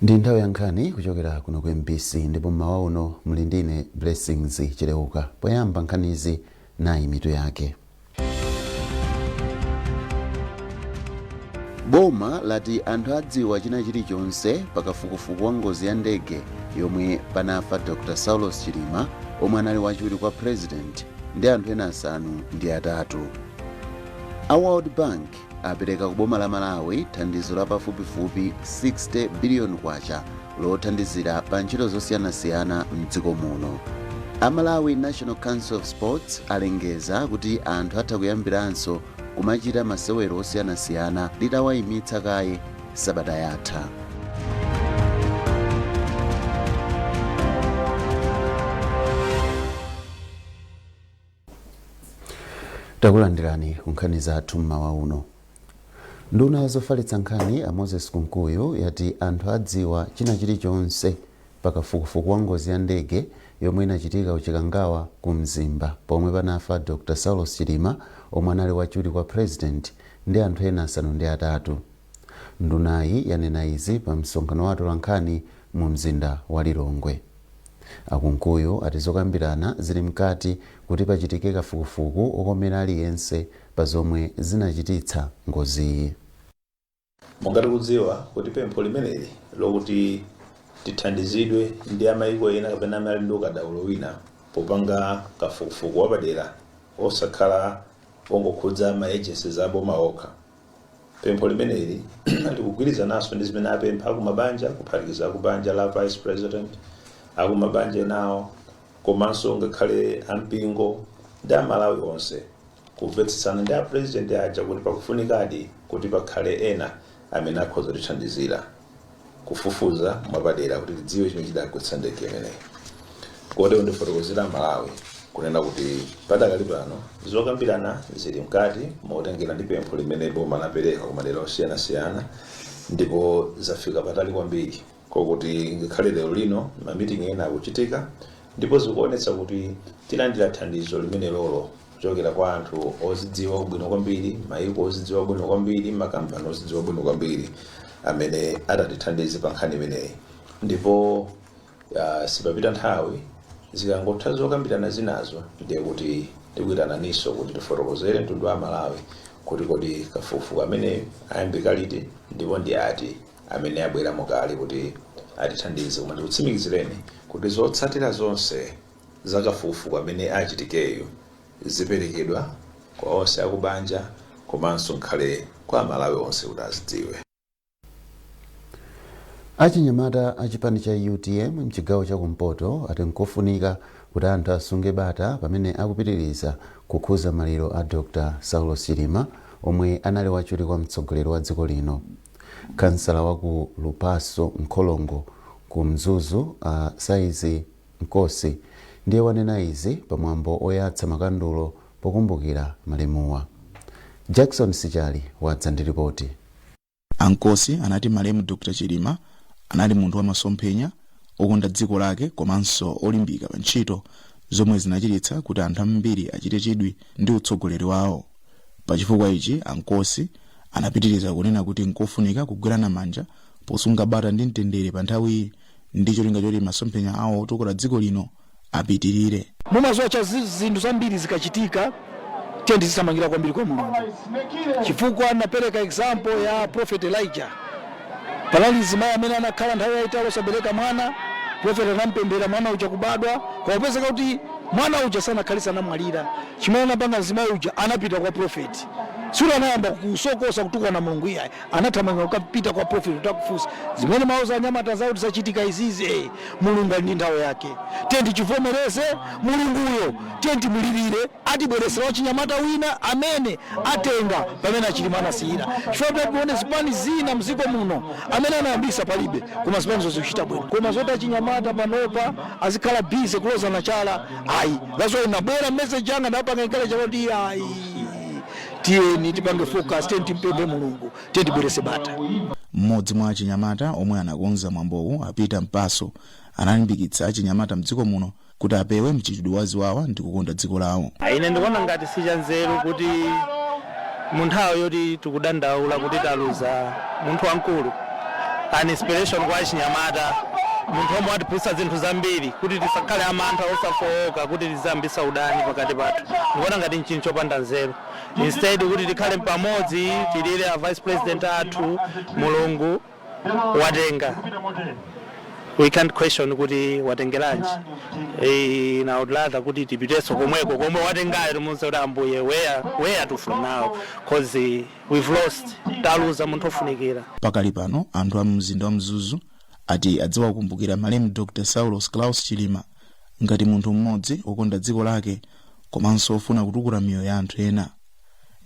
Ndi nthawi ya nkhani kuchokera kuno ku MBC, ndipo mmawa uno muli ndine Blessings Chileuka. Poyamba nkhanizi, nayi mitu yake. Boma lati anthu adziwa china chilichonse pakafukufuku wa ngozi ya ndege yomwe panafa Dr Saulos Chilima, omwe anali wachiwiri kwa President, ndi anthu ena 8. A World Bank apereka ku boma la Malawi thandizo la pafupifupi 60 biliyoni kwacha lothandizira pa ntchito zosiyanasiyana mdziko muno. A Malawi National Council of Sports alengeza kuti anthu atha kuyambiranso kumachita masewero osiyanasiyana litawayimitsa kaye sabata yatha. Takulandirani ku nkhani zathu mmawa uno. Nduna ya zofalitsa nkhani a Moses Kunkuyu yati anthu adziwa china chilichonse pakafukufuku wa ngozi ya ndege yomwe inachitika ku Chikangawa ku Mzimba pomwe panafa Dr Saulos Chilima, omwe anali wachiwiri kwa President, ndi anthu ena 8. Ndunayi yanena izi pa msonkhano wa atolankhani mu mzinda wa Lilongwe. A Kunkuyu ati zokambirana zili mkati kuti pachitike kafukufuku okomera aliyense pa zomwe zinachititsa ngoziyi. Monga tikudziwa kuti pempho limeneli lokuti tithandizidwe ndi amayiko ena kapena amene ali ndi ukadaulo wina popanga kafukufuku wapadera osakhala ongokhudza ma agencies aboma okha, pempho limeneli likugwirizananso ndi zimene apempha akumabanja, kuphatikiza akubanja la Vice President, akumabanja enawo, komanso ngakhale ampingo ndi Amalawi onse, kumvetsetsana ndi a President aja kuti pakufunikadi kuti pakhale ena amene akhoza kutithandizira kufufuza mwapadera kuti tidziwe chimene chidagwetsa ndege imeneyi. Kotero ndifotokozera Malawi kunena kuti padakali pano zokambirana zili mkati motengera ndi pempho limene boma lapereka ku madera osiyanasiyana, ndipo zafika patali kwambiri kokuti ngakhale lero lino mamitingi ena akuchitika, ndipo zikuonetsa kuti tilandira thandizo limene lolo kuchokera kwa anthu ozidziwa bwino kwambiri, maiko ozidziwa bwino kwambiri, makampani ozidziwa bwino kwambiri amene atatithandize pa nkhani imeneyi. Ndipo sipapita nthawi, zikangotha zokambirana zinazo, ndiye kuti tikuyitananinso kuti tifotokozere mtundu wa Malawi kuti kodi kafukufuku amene ayambika liti ndipo ndi ati amene abweramo kale kuti atithandize. Koma ndikutsimikizireni kuti zotsatira zonse za kafukufuku amene achitikeyo ziperekedwa kwa onse akubanja komanso nkhale kwa Amalawi onse kuti azidziwe. Achinyamata a chipani cha UTM mchigawo chakumpoto ati nkofunika kuti anthu asunge bata pamene akupitiriza kukhuza maliro a Dr Saulos Chilima, omwe anali wachiwiri kwa mtsogoleri wa dziko lino. Kansala wa ku Lupaso Nkholongo ku Mzuzu a Saizi Nkosi ndiye wanena izi pamwambo oyatsa makandulo pokumbukira malemuwa. Jackson Sichali wadza ndi ripoti. A Nkosi anati malemu Dr Chilima anali munthu wamasomphenya, okonda dziko lake komanso olimbika pa ntchito, zomwe zinachititsa kuti anthu ambiri achite chidwi ndi utsogoleri wawo. Pachifukwa ichi, a Nkosi anapitiriza kunena kuti nkofunika kugwirana manja posunga bata ndi mtendere pa nthawiyi ndi cholinga choti masomphenya awo otukula dziko lino apitirire. Mumadziwa cha zinthu zambiri zikachitika, tiye tizithamangira kwambiri kwa Mulungu, chifukwa napereka example ya Prophet Elijah. Panali mzimayi amene anakhala nthawi yayitali osabereka mwana. Prophet anampemphera, mwana uja kubadwa, koma kupezeka kuti mwana uja sanakhalitse, anamwalira. Chimene anapanga mzimayi uja, anapita kwa prophet. Sikuti anayamba kusokosa, kutukwana Mulungu, iyayi. Anathamanga kukapita kwa prophet kuti akufunsa zimene mauza anyamata zawo kuti zachitika izizi. Mulungu ali ndi nthawi yake. Tiye tichivomereze Mulunguyo, tiye timulirire, atibweresera wachinyamata wina amene atenga pamene aChilima anasiyira, chifukwa kuti tione zipani zina mdziko muno amene anayambisa palibe, koma zipanizo zikuchita bwino. Koma zoti achinyamata panopa azikhala busy kulozana chala, ayi. That's why nabwera message yanga, ndapanga encourage kuti ayi, tiyeni tipange focus, tiyeni timpemphe Mulungu, tiyeni tibwerese bata. Mmodzi mwa achinyamata omwe anakonza mwambowu, a Peter Mpaso, analimbikitsa achinyamata mdziko muno kuti apewe mchitidwe wa ziwawa ndi kukonda dziko lawo. Ine ndikuona ngati si chanzeru kuti mu nthawi yoti tikudandaula kuti taluza munthu wamkulu, An inspiration kwa achinyamata, munthu omwe watiphunzitsa zinthu zambiri kuti tisakhale amantha, osafowoka, kuti tiziyambisa udani pakati pathu. Ndikuona ngati nchinthu chopanda nzeru. Instead kuti tikhale pamodzi, tilire a Vice President athu. Mulungu watenga, we can't question kuti watengeranji. I would rather kuti tipitenso komweko komwe watengayo, timuuze kuti, "Ambuye, where to from now?" 'Cause we've lost, taluza munthu ofunikira. Pakali pano anthu a mzinda wa Mzuzu ati adziwakumbukira malemu Dr Saulos Klaus Chilima ngati munthu mmodzi wokonda dziko lake komanso ofuna kutukula miyoyo ya anthu ena.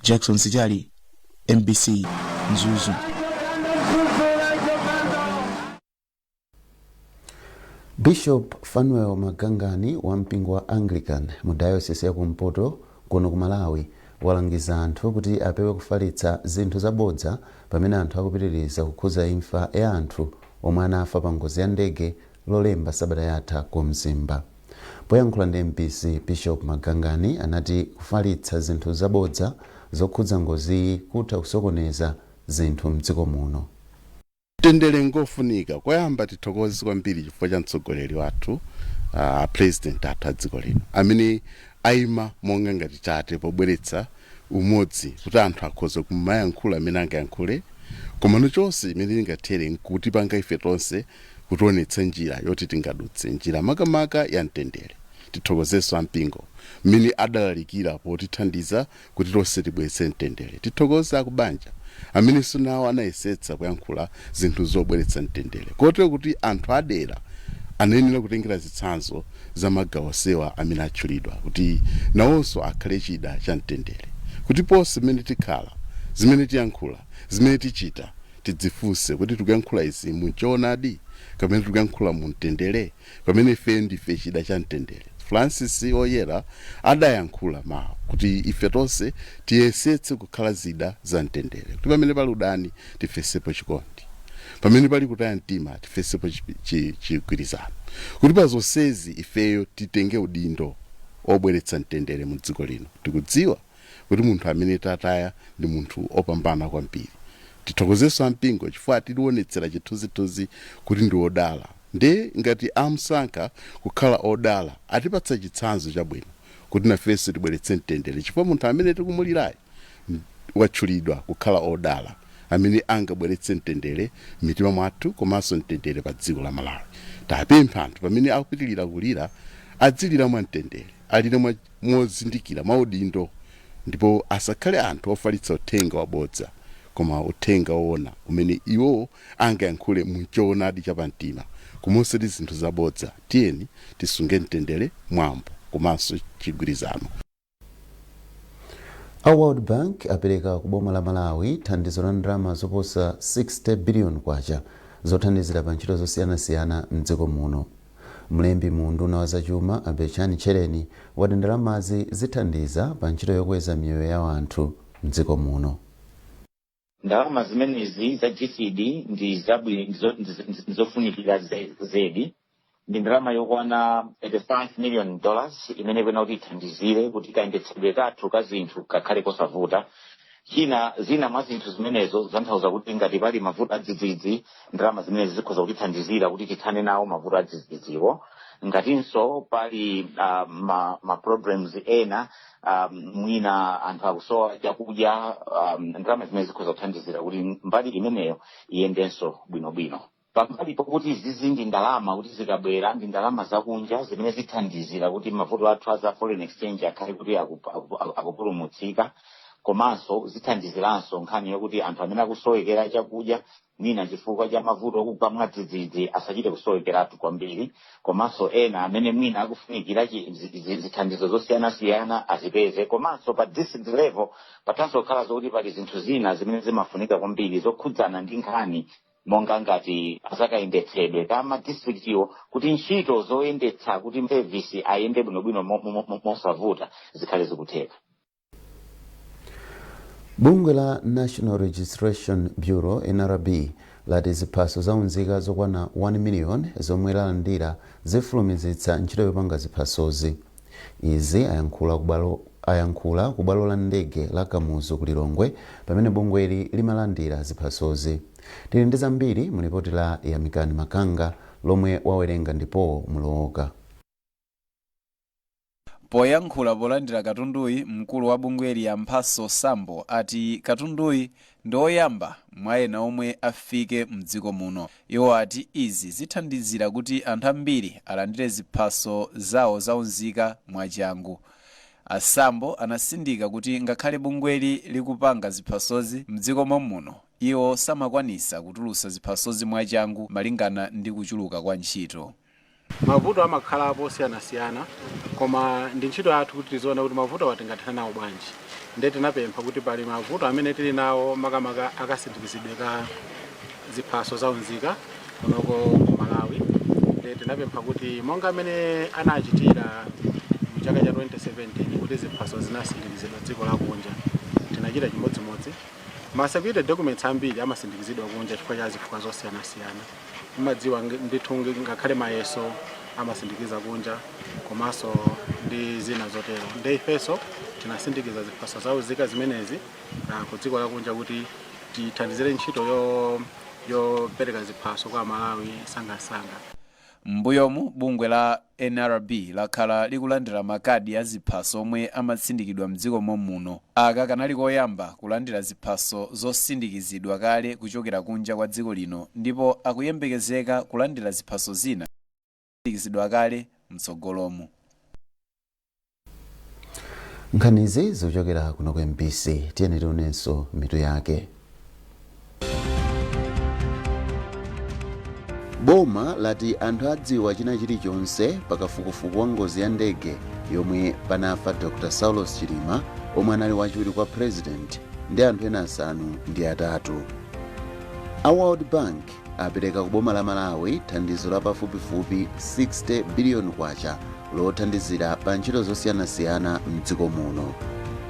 Jackson Sichali, MBC, Mzuzu. Bishop Fanuel Magangani wa mpingo wa Anglican mu Diocese ya Kumpoto kuno ku Malawi walangiza anthu kuti apewe kufalitsa zinthu zabodza pamene anthu akupitiriza kukhuza imfa ya anthu omwe anafa pa ngozi ya ndege Lolemba sabata yatha ku Mzimba. Poyankhula ndi MBC, Bishop Magangani anati kufalitsa zinthu zabodza zokhudza ngoziyi kutha kusokoneza zinthu mdziko muno. Mtendere ngofunika. Koyamba tithokoze kwambiri chifukwa cha mtsogoleri wathu, president athu a dziko lino, amene ayima monga ngati tate pobweretsa umodzi, kuti anthu akhoza kumayankhula amene angayankhule, komano chonse imene ingathere nkutipanga ife tonse, kutionetsa njira yoti tingadutse, njira makamaka ya mtendere. Tithokozenso ampingo mmene adalalikira potithandiza kuti tonse tibweretse mtendere. Tithokoze akubanja amenenso nawo anayesetsa kuyankhula zinthu zobweretsa mtendere, kotero kuti anthu adera anayenera kutengera zitsanzo za magawo sewa amene atchulidwa, kuti nawonso akhale chida cha mtendere, kuti ponse mmene tikhala, zimene tiyankhula, zimene tichita, tidzifunse kuti tikuyankhula izi muchoonadi kapena tikuyankhula mu mtendere, pamene ife ndife chida cha mtendere. Francis Oyera adayankhula mawu kuti ife tonse tiyesetse kukhala zida za mtendere, kuti pamene pali udani tifesepo chikondi, pamene pali kutaya mtima tifesepo chigwirizano, kuti pa zonsezi ifeyo titenge udindo obweretsa mtendere mu dziko lino. Tikudziwa kuti munthu amene tataya ndi munthu opambana kwambiri. Tithokozenso ampingo chifukwa atilionetsera chithunzithunzi kuti ndi odala, ndi ngati amsankha kukhala odala, atipatsa chitsanzo chabwino kuti nafenso tibweretse mtendere, chifukwa munthu amene tikumulirayi watchulidwa kukhala odala amene angabweretse mtendere m'mitima mwathu komanso mtendere pa dziko la Malawi. Tapempha anthu pamene akupitirira kulira, adzilira mwamtendere, alire mozindikira, maudindo, ndipo asakhale anthu ofalitsa uthenga wabodza, koma uthenga woona umene iwo angayankhule muchoonadi chapamtima, komanso ndi zinthu zabodza. Tiyeni tisunge mtendere, mwambo komanso chigwirizano. A World Bank apereka ku boma la Malawi thandizo la ndalama zoposa 60 billion kwacha zothandizira pa ntchito zosiyanasiyana mdziko muno. Mlembi mu unduna wa zachuma, a Betchani Tchereni, wati ndalamazi zithandiza pa ntchito yokweza miyoyo ya anthu mdziko muno. Ndalama zimenezi za GCD ndi ndizofunikira zedi. Ndi ndalama yokwana $35 million imene ikuyenera kuti ithandizire kuti kayendetsedwe kathu ka zinthu kakhale kosavuta. China, zina mwa zinthu zimenezo zanthauza kuti ngati pali mavuto adzidzidzi, ndalama zimenezi zikhoza kutithandizira kuti tithane nawo mavuto adzidzidziwo. Ngatinso pali ma problems ena, mwina anthu akusowa chakudya, ndalama zimene zikhoza kuthandizira kuti mbali imeneyo iyendenso bwinobwino. Pambali pokuti izizi ndi ndalama kuti zikabwera ndi ndalama zakunja zimene zithandizira kuti mavuto athu aza foreign exchange akhale kuti akupulumutsika, komanso zithandiziranso nkhani yokuti anthu amene akusowekera chakudya, mwina chifukwa cha mavuto okugwa mwadzidzidzi, asachite kusowekeratu kwambiri, komanso ena amene mwina akufunikira zithandizo zosiyanasiyana azipeze. Komanso pa district level pathanso kukhala zokuti pali zinthu zina zimene zimafunika kwambiri zokhudzana ndi nkhani monga ngati azakayendetsedwe ka ma district iwo, kuti ntchito zoyendetsa kuti service ayende bwinobwino mosavuta zikhale zikutheka. Bungwe la National Registration Bureau, NRB, lati ziphaso zaunzika zokwana 1 million zomwe lalandira zifulumizitsa ntchito yopanga ziphasozi. Izi ayankhula kubwalo. Ayankhula ku bwalo la ndege la Kamuzu ku Lilongwe pamene bungweli limalandira ziphasozi. Tili ndi zambiri mu lipoti la Yamikani Makanga lomwe wawerenga ndipo Mulowoka. Poyankhula polandira katunduyi, mkulu wa bungweli a Mphaso Sambo ati katunduyi ndi oyamba mwa ena omwe afike mdziko muno. Iwo ati izi zithandizira kuti anthu ambiri alandire ziphaso zawo zaunzika mwachangu. Asambo anasindika kuti ngakhale bungweli likupanga ziphasozi mdziko muno, iwo samakwanisa kutulutsa ziphasozi mwachangu malingana ndi kuchuluka kwa ntchito. Mavuto amakhalapo osiyanasiyana, koma ndi ntchito yathu kuti tiziona kuti mavuto awa tingathana nawo bwanji. Ndiye tinapempha kuti pali mavuto amene tili nawo, makamaka akasindikizidwe ka ziphaso zaunzika kunoko ku Malawi. Ndiye tinapempha kuti monga amene anachitira mu chaka cha 2017 kuti ziphaso zinasindikizidwa dziko lakunja, tinachita chimodzimodzi. Ma security documents ambiri amasindikizidwa kunja chifukwa cha zifukwa zosiyanasiyana. Mumadziwa ndithu, ngakhale mayeso amasindikiza kunja komanso ndi zina zotero. Ndiye ifenso tinasindikiza ziphaso zaunzika zimenezi ku dziko lakunja kuti tithandizire ntchito yopereka ziphaso kwa Amalawi sangasanga. M'mbuyomu bungwe la NRB lakhala likulandira makadi a ziphaso omwe amatsindikidwa mdziko muno. Aka kanali koyamba kulandira ziphaso zosindikizidwa kale kuchokera kunja kwa dziko lino, ndipo akuyembekezeka kulandira ziphaso zina zosindikizidwa kale mtsogolomu. Nkhanizi zikuchokera kuno ku MBC. Tiyeni tionenso mitu yake. Boma lati anthu adziwa china chilichonse pakafukufuku wa ngozi ya ndege yomwe panafa Dr Saulos Chilima, omwe anali wachiwiri kwa President, ndi anthu ena 8. A World Bank apereka ku boma la Malawi thandizo la pafupifupi 60 biliyoni kwacha lothandizira pa ntchito zosiyanasiyana mdziko muno.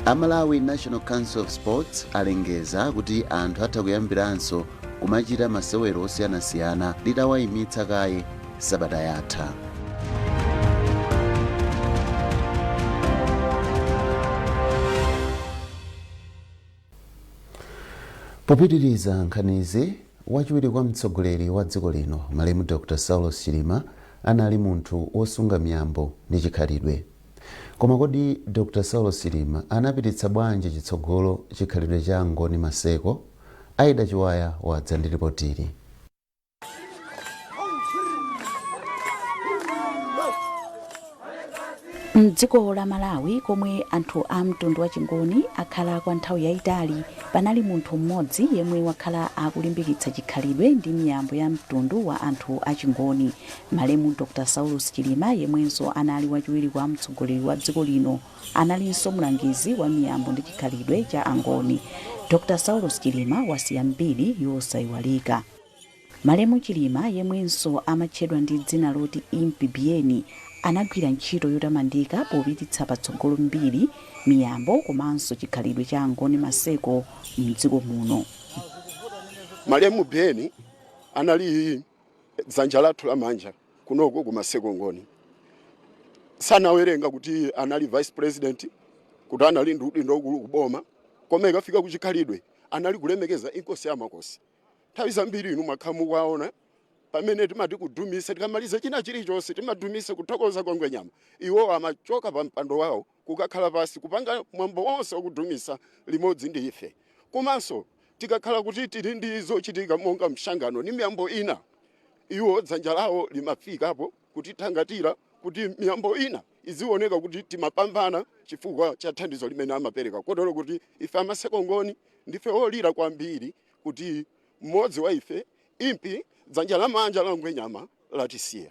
A Malawi National Council of Sports alengeza kuti anthu atha kuyambiranso kumachita masewero osiyanasiyana litawayimitsa kaye sabata yatha. Popitiriza nkhanizi, wachiwiri kwa mtsogoleri wa dziko lino, malemu Dr Saulos Chilima, anali munthu wosunga miyambo ndi chikhalidwe. Koma kodi Dr Saulos Chilima anapititsa bwanji chitsogolo chikhalidwe cha Ngoni Maseko? Aida Chiwaya wadza ndi ripotili. Mdziko la Malawi, komwe anthu a mtundu wa Chingoni akhala kwa nthawi yayitali, panali munthu mmodzi yemwe wakhala akulimbikitsa chikhalidwe ndi miyambo ya mtundu wa anthu a Chingoni, malemu Dr Saulus Chilima, yemwenso anali wachiwiri kwa mtsogoleri wa dziko lino. Analinso mlangizi wa miyambo ndi chikhalidwe cha Angoni. Dr Saulus Chilima wasiya mbiri yosayiwalika. Malemu Chilima, yemwenso amatchedwa ndi dzina loti Impi Biyeni, anagwira ntchito yotamandika popititsa patsogolo mbiri, miyambo komanso chikhalidwe cha Angoni Maseko mdziko muno. Malemu Biyeni anali dzanja lathu lamanja kunoko ku Maseko Ngoni. Sanawerenga kuti anali vice president, kuti anali ndi udindo ukulu kuboma, koma ikafika kuchikhalidwe anali kulemekeza inkosi ya makosi. Nthawi zambiri inu mwakhala mukuwaona pamene timati kudumise, tikamaliza china chilichonse timadumise kuthokoza kwa Ngwenyama, iwo amachoka pa mpando wawo kukakhala pasi kupanga mwambo wonse wakudumisa limodzi ndi ife. Komanso tikakhala kuti tili ndi zochitika monga mshangano ndi miyambo ina, iwo dzanja lawo limafikapo kutithangatira kuti miyambo ina izioneka kuti timapambana chifukwa cha thandizo limene amapereka, kotero kuti ife aMaseko Ngoni ndife olira kwambiri kuti mmodzi wa ife, impi, dzanja lamanja la Ngwenyama, latisiya.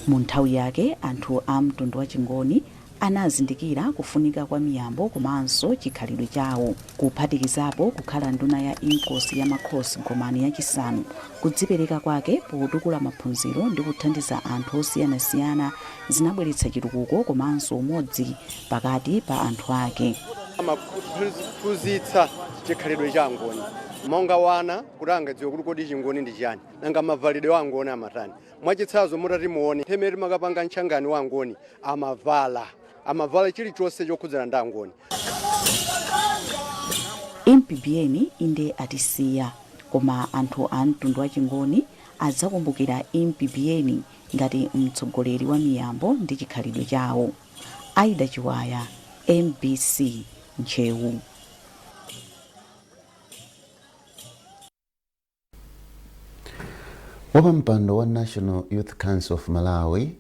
Mu nthawi yake, anthu a mtundu wa Chingoni anazindikira kufunika kwa miyambo komanso chikhalidwe chawo. Kuphatikizapo kukhala nduna ya Inkosi ya Makhosi Gomani yachisanu, kudzipereka kwake potukula maphunziro ndi kuthandiza anthu osiyanasiyana zinabweretsa chitukuko komanso umodzi pakati pa anthu ake. Amaphunzitsa chikhalidwe cha Angoni monga wana kuti angadziwe kuti kodi Chingoni ndi chiyani, nanga mavalidwe wa Angoni amatani. Mwachitsanzo, mutati muone themere timakapanga mchangani wa Angoni, amavala chilichonse chokhudzana ndi Angoni. Impi Biyeni inde atisiya, koma anthu a mtundu wa Chingoni adzakumbukira Impi Biyeni ngati mtsogoleri wa miyambo ndi chikhalidwe chawo. Aida Chiwaya, MBC, Ntcheu. Wapampando wa National Youth Council of Malawi,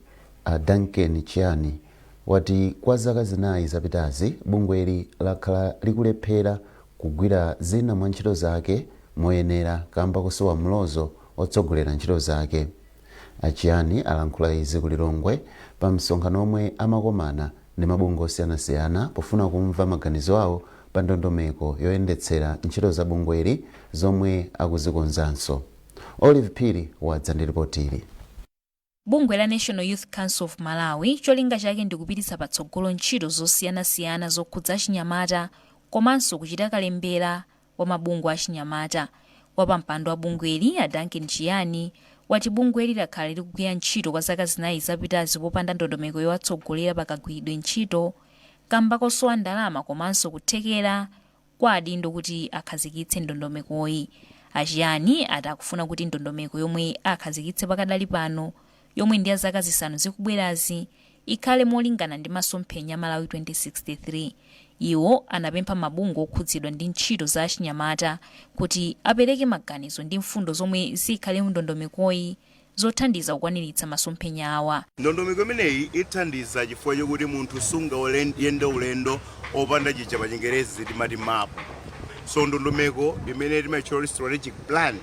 Duncan Chiani, wati kwa zaka 4 zapitazi bungweli lakhala likulephera kugwira zina mwa ntchito zake moyenera kamba kosowa mlozo otsogolera ntchito zake. A Chiani alankhula izi ku Lilongwe pa msonkhano omwe amakomana ndi mabungwe osiyanasiyana pofuna kumva maganizo awo pa ndondomeko yoyendetsera ntchito za bungweli zomwe akuzikonzanso. Olive Phiri wadza ndi ripotili. Bungwe la National Youth Council of Malawi cholinga chake ndikupititsa patsogolo ntchito zosiyanasiyana zokhudza achinyamata komanso kuchita kalembera wa mabungwe achinyamata. Wapampando wa bungweli, a Duncan Chiani, wati bungweli lakhala likugwira ntchito kwa zaka 4 zapitazi popanda ndondomeko yowatsogolera pakagwiridwe ntchito kamba kosowa ndalama komanso kuthekera kwa adindo kuti akhazikitse ndondomekoyi. A Chiani ati akufuna kuti ndondomeko yomwe akhazikitse pakadali pano, yomwe ndi ya zaka 5 zikubwerazi, ikhale molingana ndi masomphenya a Malawi 2063. Iwo anapempha mabungwe okhudzidwa ndi ntchito za achinyamata kuti apereke maganizo ndi mfundo zomwe zikhale mndondomekoyi zothandiza kukwaniritsa masomphenya awa. Ndondomeko imeneyi ithandiza chifukwa chokuti munthu sungayende ulendo opanda chija pa Chingerezi timati map. So ndondomeko imene timaitchula kuti strategic plan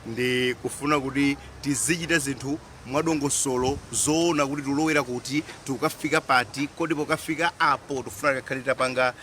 ndi kufuna kuti tizichita zinthu mwadongosolo, zoona kuti tulowera kuti, tikukafika pati, kodi pokafika apo tifuna tikakhale titapanga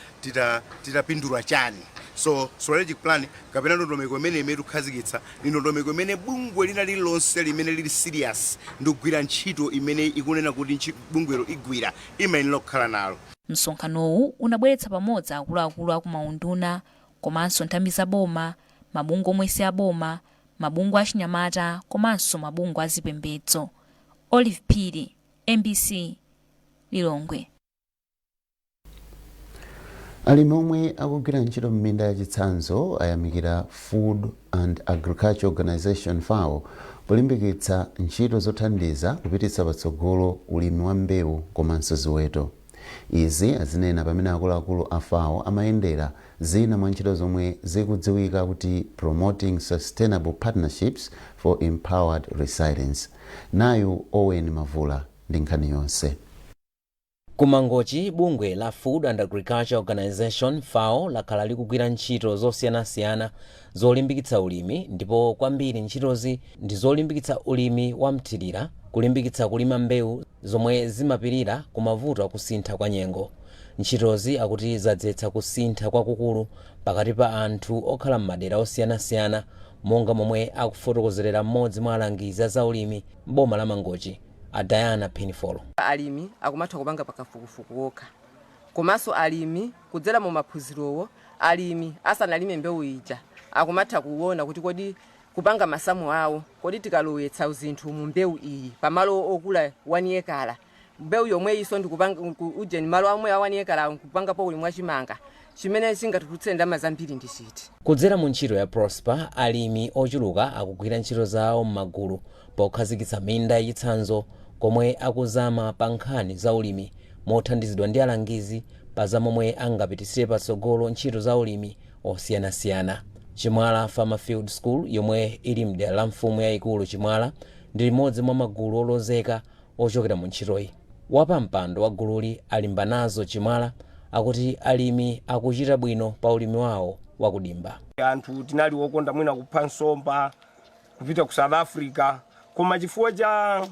titapindula chani. So strategic plan kapena ndondomeko imene tikukhazikitsa ndi ndondomeko imene bungwe lina lililonse limene lili serious ndi kugwira ntchito imene ikunena kuti bungwelo igwira imayenera kukhala nalo. Msonkhanowu unabweretsa pamodzi akuluakulu aku maunduna komanso nthambi za boma, mabungwe omwe si aboma, mabungwe achinyamata komanso mabungwe azipembedzo. Olive Phiri, MBC, Lilongwe. Alimi omwe akugwira ntchito m'minda yachitsanzo ayamikira Food and Agriculture Organization, FAO, polimbikitsa ntchito zothandiza kupititsa patsogolo ulimi wa mbewu komanso ziweto. Izi azinena pamene akuluakulu a FAO amayendera zina mwa ntchito zomwe zikudziwika kuti Promoting Sustainable Partnerships for Empowered Resilience. Nayu Owen Mavula ndi nkhani yonse. Kumangochi, bungwe la Food and Agriculture Organization, FAO, lakhala likugwira ntchito zosiyanasiyana zolimbikitsa ulimi, ndipo kwambiri ntchitozi ndi zolimbikitsa ulimi wa mthirira, kulimbikitsa kulima mbewu zomwe zimapirira ku mavuto akusintha kwa nyengo. Ntchitozi akuti zadzetsa kusintha kwakukulu pakati pa anthu okhala m'madera osiyanasiyana, monga momwe akufotokozerera mmodzi mwa alangizi a zaulimi m'boma la Mangochi, a Diana Pinifolo. Alimi akumatha kupanga pakafukufuku okha, komanso alimi kudzera mu maphunzirowo, alimi asanalime mbewu ija akumatha kuona kuti kodi kupanga masamu awo, kodi tikalowetsa zinthu mu mbewu iyi pamalo okula 1 yekala, mbewu yomwe iso ndikupanga ujeni malo amwe a 1 yekala nkupangapo ulimi wachimanga, chimene chingatulutse ndalama zambiri ndi chiti? Kudzera mu ntchito ya Prosper, alimi ochuluka akugwira ntchito zawo m'magulu pokhazikitsa minda yachitsanzo komwe akuzama pa nkhani za ulimi mothandizidwa ndi alangizi pa za momwe angapititsire patsogolo ntchito za ulimi osiyanasiyana. Chimwala Farmer Field School, yomwe ili mdera la mfumu yayikulu Chimwala, ndi limodzi mwa magulu olozeka ochokera mu ntchitoyi. Wapampando wa gululi, Alimbanazo Chimwala, akuti alimi akuchita bwino pa ulimi wawo wakudimba. Anthu tinali wokonda mwina kupha nsomba, kupita ku South Africa, koma chifukwa cha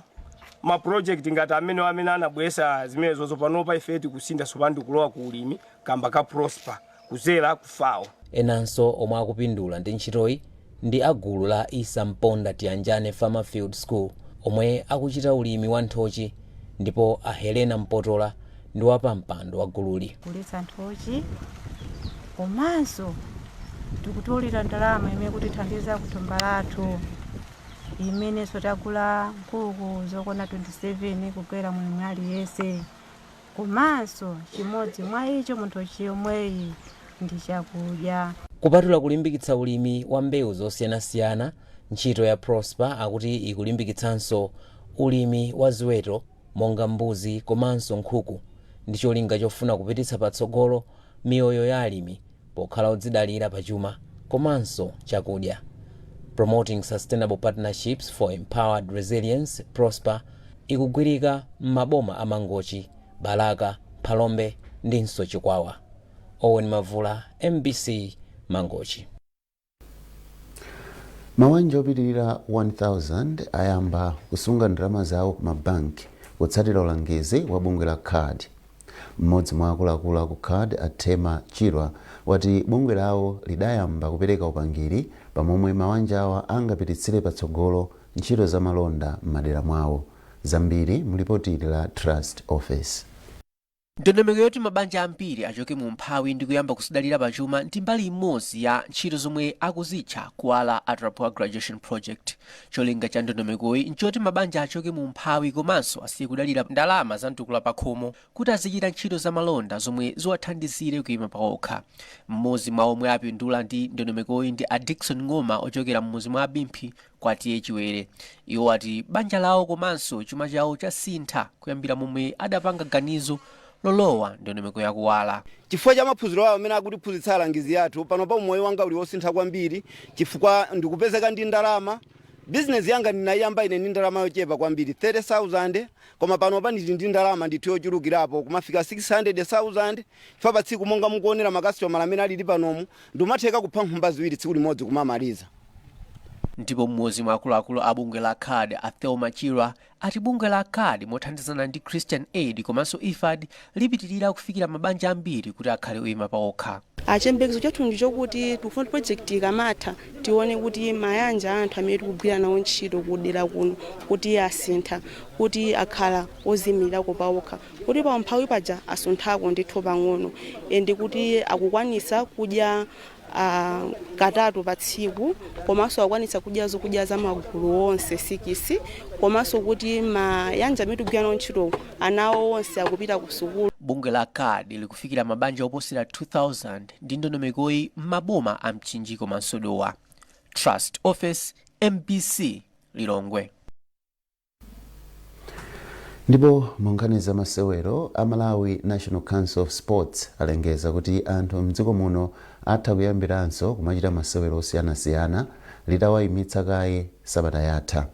ma project ngati amene anabwesa zimenezozo, panopa ife tikusintha tsopano, ndikulowa ku ulimi kamba ka Prosper kuzera ku FAO. Enanso omwe akupindula ndi ntchitoyi ndi agulu la Isa Mponda Tiyanjane Farmer Field School omwe akuchita ulimi wa nthochi, ndipo a Helena Mpotola ndi wapampando wa gululi. Kulitsa nthochi. Komanso tikutolera ndalama imene kutithandiza kuthumba lathu, imenenso tagula nkhuku zokwana 27 kugwera mulimi aliyense. Komanso chimodzi mwa icho munthu chomweyi ndi chakudya. Kupatula kulimbikitsa ulimi wa mbewu zosiyanasiyana, ntchito ya Prosper akuti ikulimbikitsanso ulimi wa ziweto monga mbuzi komanso nkhuku, ndi cholinga chofuna kupititsa patsogolo miyoyo ya alimi pokhala odzidalira pachuma komanso chakudya. Promoting Sustainable Partnerships for Empowered Resilience, Prosper, ikugwirika m'maboma a Mangochi, Balaka, Phalombe ndinso Chikwawa. Owen Mavula, MBC, Mangochi. Mawanja opitirira 1000 ayamba kusunga ndalama zawo ku mabanki kutsatira ulangizi wa bungwe la CARD. Mmodzi mwa akuluakulu aku CARD, Athema Chirwa, wati bungwe lawo lidayamba kupereka upangiri pamomwe mawanja awa angapititsire patsogolo ntchito za malonda m'madera mwawo. Zambiri mulipoti la Trust Office. Ndondomeko yoti mabanja ambiri achoke mu umphawi ndi kuyamba kudzidalira pachuma ndi mbali imodzi ya ntchito zomwe akuzitcha Kuwala Ultra-Poor Graduation Project. Cholinga cha ndondomekoyi nchoti mabanja achoke mu umphawi komanso asiye kudalira ndalama za mtukula pakhomo kuti azichita ntchito za malonda zomwe ziwathandizire kuyima paokha. Mmodzi mwa omwe apindula ndi ndondomekoyi ndi a Dickson Ng'oma ochokera mmudzi mwa Abimphi kwa T/A Chiwere. Iwo ati banja lawo komanso chuma chawo chasintha kuyambira momwe adapanga ganizo lolowa ndondomeko yakuwala. Chifukwa cha maphunziro awo amene akutiphunzitsa alangizi athu, panopa moyo wanga uli wosintha kwambiri chifukwa ndikupezeka ndi ndalama. Bizinesi yanga ndinayiyamba ine ndi ndalama yochepa kwambiri, 30,000, koma panopa ndili ndi ndalama ndithu yochulukirapo kumafika 600,000, chifukwa pa tsiku, monga mukuonera makasitomala amene alili panomu, ndimatheka kupha nkhumba ziwiri tsiku limodzi kumamaliza. Ndipo mmodzi mwa akuluakulu a bungwe la CARD, a Thelma Chirwa, ati bungwe la CARD mothandizana ndi Christian Aid komanso IFAD lipitirira kufikira mabanja ambiri kuti akhale oyima paokha. Chiyembekezo chathu ndi chokuti tikufuna project ikamatha tione kuti mayanja a anthu amene tikugwira nawo ntchito kudera kuno kuti asintha, kuti akhala oziyimirako paokha, kuti pa umphawi paja asunthako ndithu pang'ono, and kuti akukwanisa kudya katatu pa tsiku, komanso akukwanisa kudya zokudya za magulu onse 6, komanso kuti mayanja amene tikugwira nawo ntchito ana awo onse akupita ku sukulu. Bungwe la CARD likufikira mabanja oposera 2000 ndi ndondomekoyi m'maboma a Mchinji komanso Dowa. Trust Office, MBC, Lilongwe. Ndipo mu nkhani za masewero, a Malawi National Council of Sports alengeza kuti anthu mdziko muno atha kuyambiranso kumachita masewero osiyanasiyana litawayimitsa kaye sabata yatha.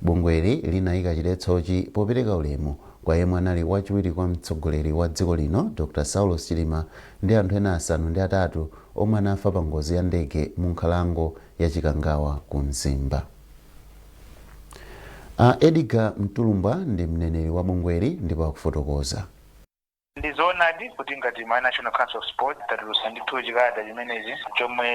Bungweli linayika chiletsochi popereka ulemu kwa yemwe anali wachiwiri kwa mtsogoleri wa dziko lino, Dr Saulos Chilima, ndi anthu ena 8 omwe anafa pa ngozi ya ndege mu nkhalango ya Chikangawa ku Mzimba. A Edgar Mtulumbwa ndi mneneri wa bungweli ndipo akufotokoza. Ndi zoonadi kuti ngati Malawi National Council of Sport tatulutsa ndithu chikalata chimenechi chomwe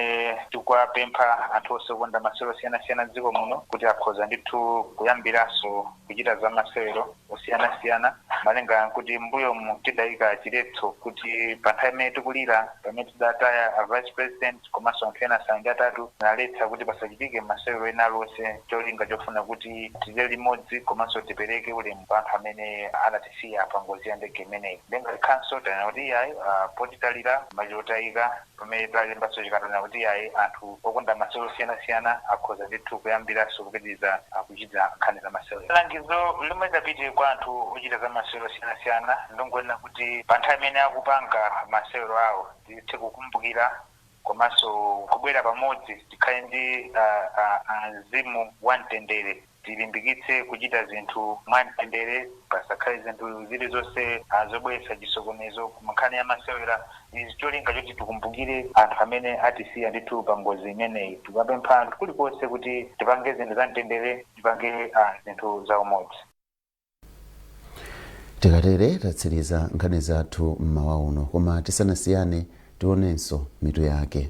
tikuwapempha anthu onse okonda masewero osiyanasiyana m'dziko muno kuti akhoza ndithu kuyambiranso kuchita za masewero osiyanasiyana, malinga nkuti m'mbuyomu tidayika chiletso kuti pa nthawi imene tikulira, pamene tidataya a vice president komanso anthu ena 8, tinaletsa kuti pasachitike masewero ena aliwonse, cholinga chofuna kuti tilire limodzi komanso tipereke ulemu kwa anthu amene anatisiya pa ngozi ya ndege imeneyi. Ndiye ngati council tanena kuti iyayi, poti talira maliro otayika, pamene talembanso chikalata kuti iyayi, anthu okonda masewero osiyanasiyana akhoza ndithu kuyambiranso kupitiriza kuchita nkhani za masewero. Langizo lomwe lingapite kwa anthu ochita za masewero osiyanasiyana ndongonena kuti pa nthawi imene akupanga masewero awo tithe kukumbukira komanso kubwera pamodzi, tikhale ndi mzimu wa mtendere, tilimbikitse kuchita zinthu mwamtendere, pasakhale zinthu zilizonse zobweretsa chisokonezo ku nkhani ya masewera. Izi cholinga choti tikumbukire anthu amene atisiya ndithu pa ngozi imeneyi. Tikapempha anthu kulikonse kuti tipange zinthu za mtendere, tipange zinthu za umodzi. Tikatere tatsiriza nkhani zathu mmawa uno, koma tisanasiyane tionenso mitu yake.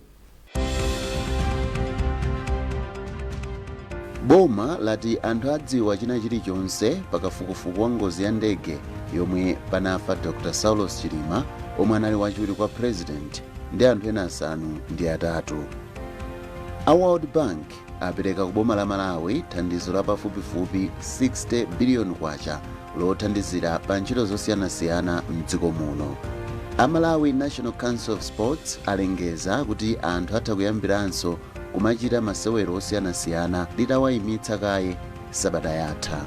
Boma lati anthu adziwa china chilichonse pakafukufuku wa ngozi ya ndege yomwe panafa Dr Saulos Chilima omwe anali wachiwiri kwa president. Ndi anthu ena 8. A World Bank apereka ku boma la Malawi thandizo la pafupifupi 60 biliyoni kwacha lothandizira pa ntchito zosiyanasiyana mdziko muno. A Malawi National Council of Sports alengeza kuti anthu atha kuyambiranso kumachita masewero osiyanasiyana litawayimitsa kaye sabata yatha.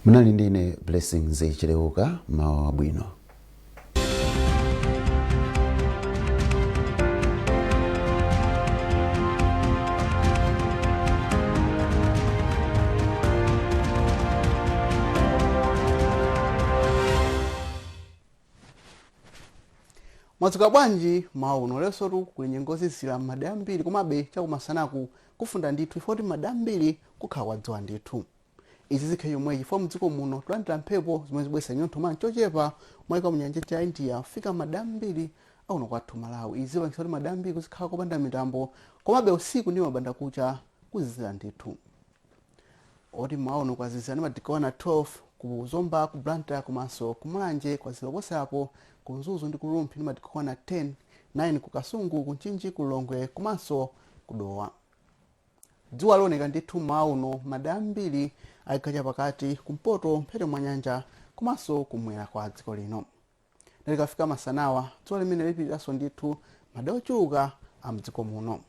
Munali ndine Blessings Chileuka. Mawa wabwino. Mwadzuka bwanji mauno? Lesotu kuli nyengo zizira madera ambiri, komabe chakumasanaku kufunda ndithu ifoti madera ambiri kukhala kwadzuwa ndithu. Izi zikhale chomwechi chifukwa mdziko muno tulandira mphepo zomwe zibweretsa nyontho mwa chochepa mwayika mu nyanja cha India kufika madera ambiri akuno kwathu Malawi. Izi zipangitsa kuti madera ambiri kuzikhala kopanda mitambo, komabe usiku ndi mabanda kucha kuzizira ndithu. Oti mauno kwazizira ndi madigiri 1 12 ku Zomba, ku Blantyre komanso ku Mulanje, kwazizira kuposerapo ku Mzuzu ndi ku Rumphi ndi madigiri 1 10, 9 ku Kasungu, ku Mchinji, ku Lilongwe komanso ku Dowa. Dzuwa lioneka ndithu mauno madera ambiri achigawo chapakati, kumpoto, mphete mwa nyanja komanso kumwera kwa dziko lino. Likafika masanawa, dzuwa limene lipitiranso ndithu madera ochuluka a mdziko muno.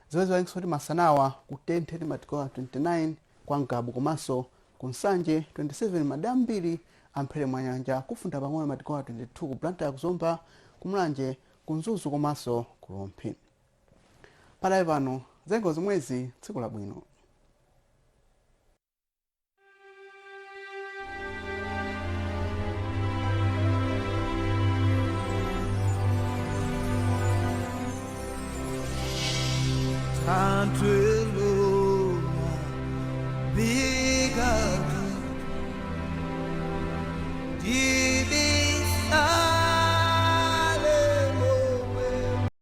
Zimene zipangitsa kuti masanawa kutenthe ndi madigiri 29 kwa Ngabu komanso ku Nsanje, 27 madera ambiri a mphete mwa nyanja, kufunda pang'ono madigiri 22 ku Blantyre, ku Zomba, ku Mulanje, ku Mzuzu komanso ku Rumphi. Padali pano zengo zomwezi, tsiku labwino. Thanthwe lona.